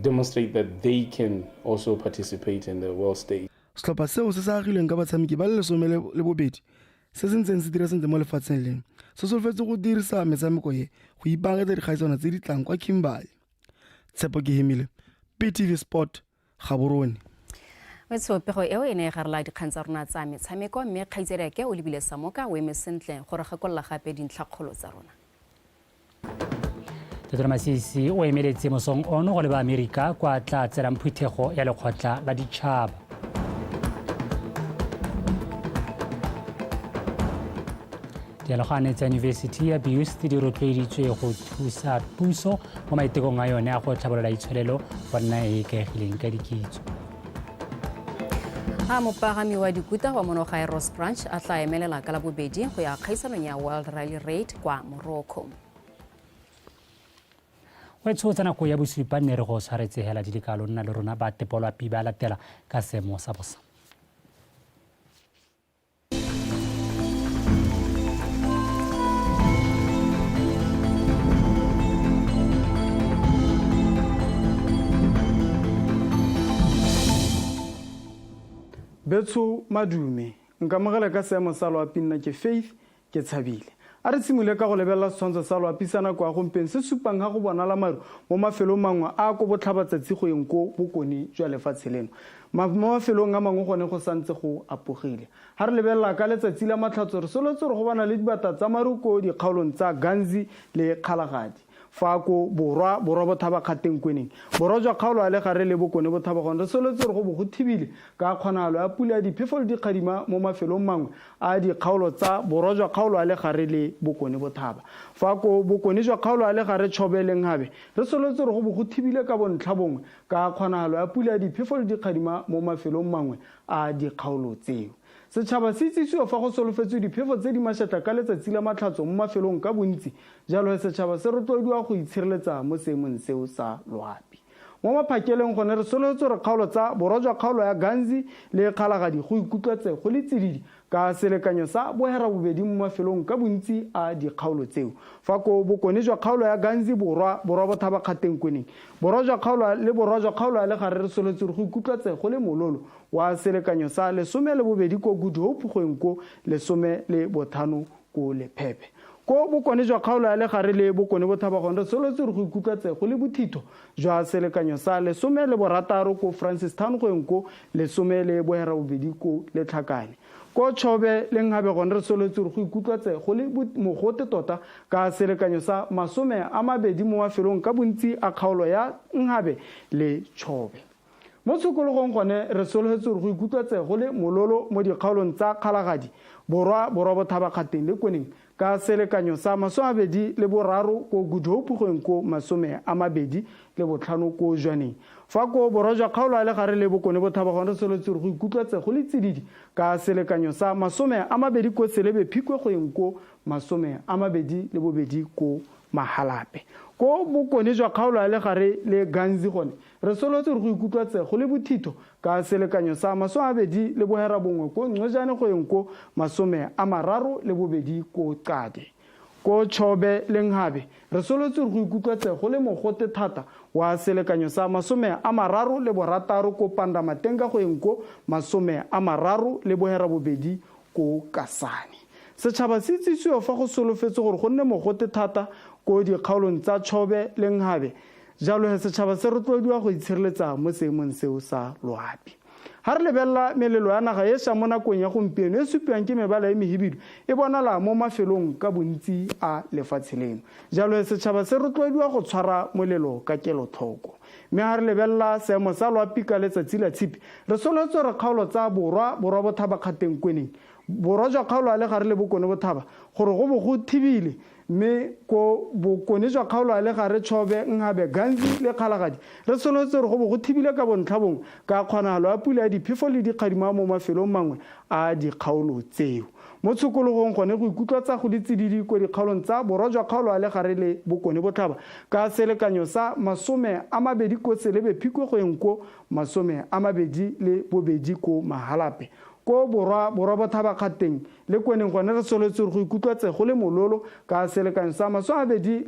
demonstrate that they can also participate in the world stage. Setlhopha seo se se agilweng ka batshameki ba le 12 se se ntseng se dira sentle mo lefatsheng leno se solofetse go dirisa metshameko e go ipaakanyetsa dikgaisano tse di tlang kwa Kimberley. Tshepo Kehemile, BTV Sport, Gaborone. Pego eo e ne e garela dikgang tsa rona tsa metshameko mme kgaitsediake o lebile Samoka o eme sentle gore gakolola gape dintlhakgolo tsa rona. Dr. Masisi o emeletse mosong ono go leba Amerika kwa tla tsenang phuthego ya lekgotla la ditšhaba. Dialogane tsa Yunibesithi ya BIUST di rotloeditswe go thusa puso mo maitekong a yone a go tlhabolola itsholelo go nna e e ikaegileng ka dikitso. A mopagami wa dikuta wa monogae Ross Branch a tla emelela ka labobedi go ya kgaisanong ya World Rally Raid kwa Morocco. O tshotsa nako ya bosupa nne re go tshwaretse hela di le kalo nna le rona ba tepolwa pi ba latela ka seemo sa bosa. Betsho madume nkamogela ka seemo sa loapi nna ke Faith ke tshabile. A re tshimole ka go lebelela setshwantsho sa loapi sa nako ya gompieno se supang ga go bonala maru mo mafelong mangwe a ko botlhabatsatsi go yeng ko bokone jwa lefatshe leno. Mo mafelong a mangwe gone go santse go apogile. Ha re lebelela ka letsatsi la matlhatso re solotse gore go bana le dibata tsa maru ko dikgaolong tsa Ghanzi le Kgalagadi. Fa ko borwa borwa bothaba kgateng kweneng borwa jwa kgaolo a legare le bokone bothaba gone re solotse gore go bo go thibile ka kgonagalo ya pula ya diphefo le dikgadima mo mafelong mangwe a dikgaolo tsa borwa jwa kgaolo a legare le bokone bothaba. Fa ko bokone jwa kgaolo a legare Chobe le Nghabe re solotse gore go bo go thibile ka bontlha bongwe ka kgonagalo ya pula ya diphefo le dikgadima mo mafelong mangwe a dikgaolo tseo. Setšhaba se itsisiwa fa go solofetswe diphefo tse di mašetla ka letsatsi la matlhatso mo mafelong ka bontsi, jalo setšhaba se rotloediwa go itshireletsa mo seemong seo sa loapi. Mo maphakeleng gone re solofetse gore kgaolo tsa borwa jwa kgaolo ya Ghanzi le Kgalagadi go ikutlwetse go le tsididi ka selekanyo sa boherabobedi mo mafelong ka bontsi a dikgaolo tseo. Fa ko bokone jwa kgaolo ya Ghanzi borwa, borwa bothaba kgateng kweneng, borwa jwa kgaolo le borwa jwa kgaolo ya legare re solofetse gore go ikutlwetse go le mololo wa selekanyo sa 12 ko Good Hope go yeng ko 15 ko Lephephe. Ko bokone jwa kgaolo ya legare le bokone bothaba gone re solofetse gore go ikutlwetse go le bothitho jwa selekanyo sa 16 ko Francistown go yeng ko 18 ko Letlhakane. Ko Chobe le Nghabe gone re solofetse gore go ikutlwetse go le mogote tota ka selekanyo sa 20 mo mafelong ka bontsi a kgaolo ya Nghabe le Chobe. Mo tshokologong gone re solofetse gore go ikutlwetse go le mololo mo dikgaolong tsa Kgalagadi, borwa, borwa bothaba kgateng le kweneng ka selekanyo sa 23 ko Good Hope go yeng ko 25 ko Jwaneng. Fa ko borwa jwa kgaolo ya legare le bokone bothaba gone re solofetse gore go ikutlwetse go le tsididi ka selekanyo sa 20 ko Selebe Phikwe go yeng ko 22 ko Mahalape. Ko bokone jwa kgaolo ya legare le Ghanzi gone re solofetse gore go ikutlwetse go le bothitho Ka selekanyo sa 29 ko Ncojane go yeng ko 32 ko Qade. Ko Chobe le Nghabe re solotse go ikutlwetse go le mogote thata wa selekanyo sa 36 ko Pandamatenga go yeng ko 38 ko Kasane. Setšhaba se itsisiwa fa go solofetse gore go nne mogote thata ko dikgaolong tsa Chobe le Nghabe. Jalo he setšhaba se rotloediwa go itshireletsa mo seemong seo sa loapi. Ha re lebelela melelo ya naga e ša mo nakong ya gompieno e supiwang ke mebala e mehibidu e bonala mo mafelong ka bontsi a lefatshe leno. Jalo he setšhaba se rotloediwa go tshwara molelo ka kelotlhoko. Mme ha re lebelela seemo sa loapi ka letsatsi la tshipi, re solofetse gore kgaolo tsa borwa, borwa bothaba kgateng kweneng, borwa jwa kgaolo ya legare le bokone bothaba gore go bo go thibile, mme ko bokone jwa kgaolo ya legare Chobe, Nghabe, Ghanzi le Kgalagadi re solofetse gore go bo go thibile ka bontlha bongwe ka kgonagalo ya pula ya diphefo le dikgadima mo mafelong mangwe a dikgaolo tseo. Mo tshokologong gone go ikutlwa tsa go le tsididi ko dikgaolong tsa borwa jwa kgaolo ya legare le bokone botlhaba ka selekanyo sa 20 ko Selebe Phikwe go yeng ko 22 ko Mahalape. Ko borwa, borwa bothaba kgateng le kweneng gone re solofetse gore go ikutlwatse go le mololo ka selekanyo sa 23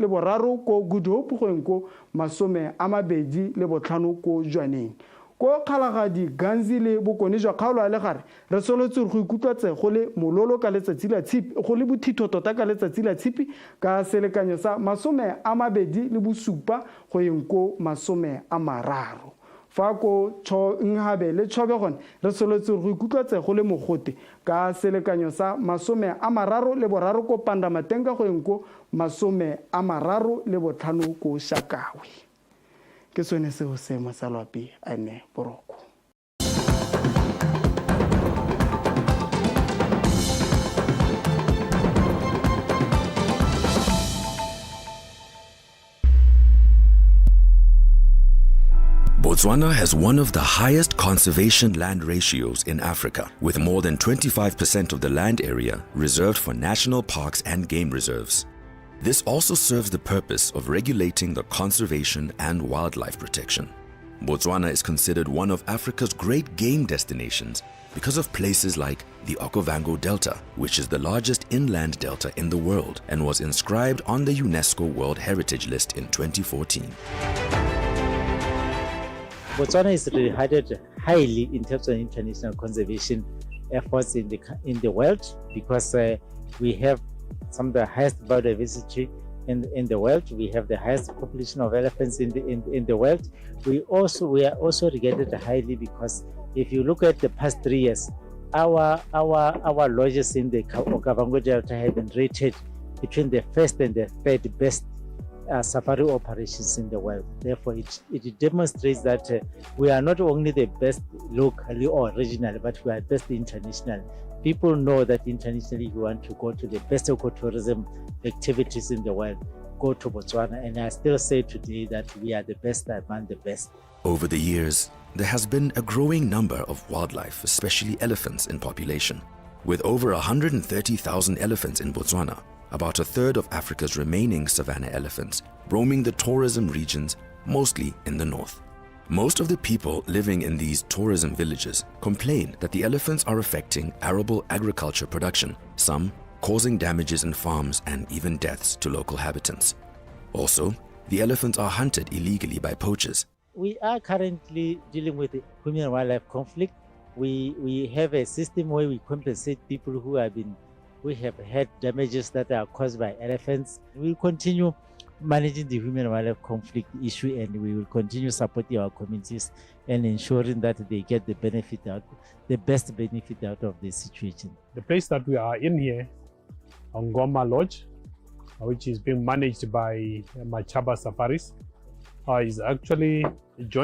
ko Good Hope go yeng ko 25 ko Jwaneng. Ko Kgalagadi, Ghanzi le bokone jwa kgaolo ya legare re solofetse gore go ikutlwatse go le mololo ka letsatsi la tshipi, go le bothitho tota ka letsatsi la tshipi ka selekanyo sa 27 go yeng ko 30. Fa ko Nghabe le Chobe gone re solofetse gore go ikutlwatse go le mogote ka selekanyo sa 33 ko Pandamatenga go yeng ko 35 ko Shakawe. Ke sone seo seemo sa loapi a nne boroko. Botswana has one of the highest conservation land ratios in Africa, with more than 25% of the land area reserved for national parks and game reserves. This also serves the purpose of regulating the conservation and wildlife protection. Botswana is considered one of Africa's great game destinations because of places like the Okavango Delta, which is the largest inland delta in the world and was inscribed on the UNESCO World Heritage List in 2014. Botswana is regarded highly in terms of international conservation efforts in the world because we have some of the highest biodiversity in the world. We have the highest population of elephants in the world. We are also regarded highly because if you look at the past 3 years, our lodges in the Okavango Delta have been rated between the first and the third best safari operations in the world. Therefore, it demonstrates that we are not only the best locally or regionally, but we are best internationally. People know that internationally you want to go to the best ecotourism activities in the world, go to Botswana. And I still say today that we are the best among the best. Over the years, there has been a growing number of wildlife, especially elephants, in population. With over 130,000 elephants in Botswana, about a third of Africa's remaining savanna elephants roaming the tourism regions, mostly in the north. Most of the people living in these tourism villages complain that the elephants are affecting arable agriculture production, some causing damages in farms and even deaths to local habitants. Also, the elephants are hunted illegally by poachers. We are currently dealing with the human-wildlife conflict. We have a system where we compensate people who have had damages that are caused by elephants. We will continue managing the human-wildlife conflict issue, and we will continue supporting our communities and ensuring that they get the best benefit out of this situation. The place that we are in here, Ngoma Lodge, which is being managed by Machaba Safaris, is actually joined